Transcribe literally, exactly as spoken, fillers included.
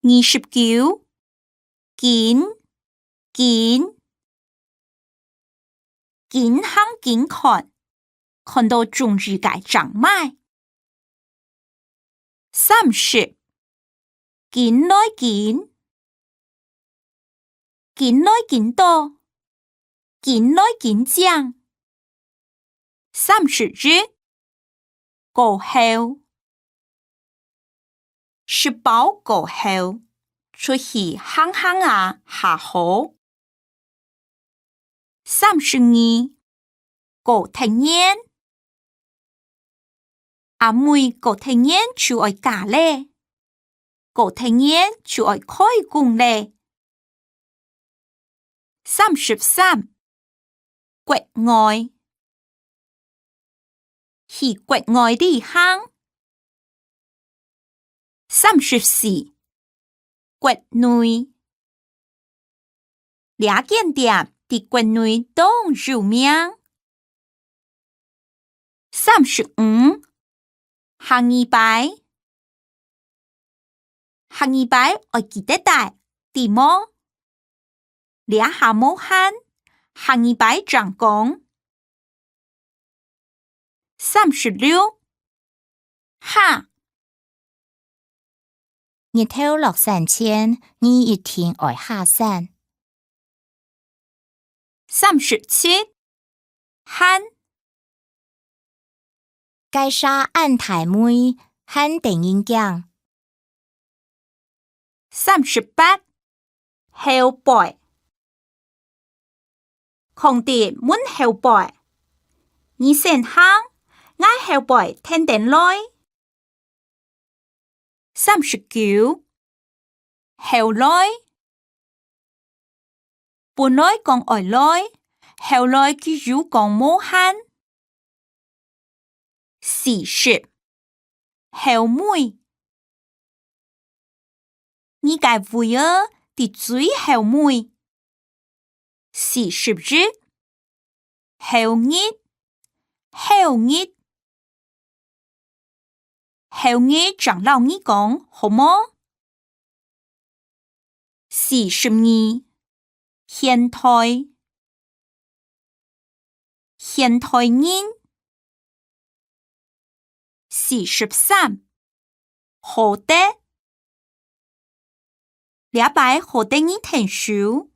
二十九，緊，緊，緊行緊看，看到中意个正買。三十，緊來緊，緊來緊到，緊來緊正。三十一，過後，食飽過後，出去行行啊，較好。三十二，過忒年，阿妹過忒年就愛嫁咧，過忒年就愛開工咧。三十三，國外，去國外旅行。三十四，國內，這間店在國內當有名。三十五，下二擺，下二擺愛記得帶，知無？這下無閒，下二擺正講。三十六，下，日頭落山前，你一定愛下山。三十七，還，該儕恁大尾，還得人驚。三十八，後背，囥在門後背，你先行，𠊎後背跈等來。三十九，後來，本來講愛來，後來佢又講無閒。四十，後尾，你个位仔在最後尾。四十一，後日，後日，後日正摎你講，好無？四十二，現代，現代人。四十三，好得，這擺好得你𢯭手。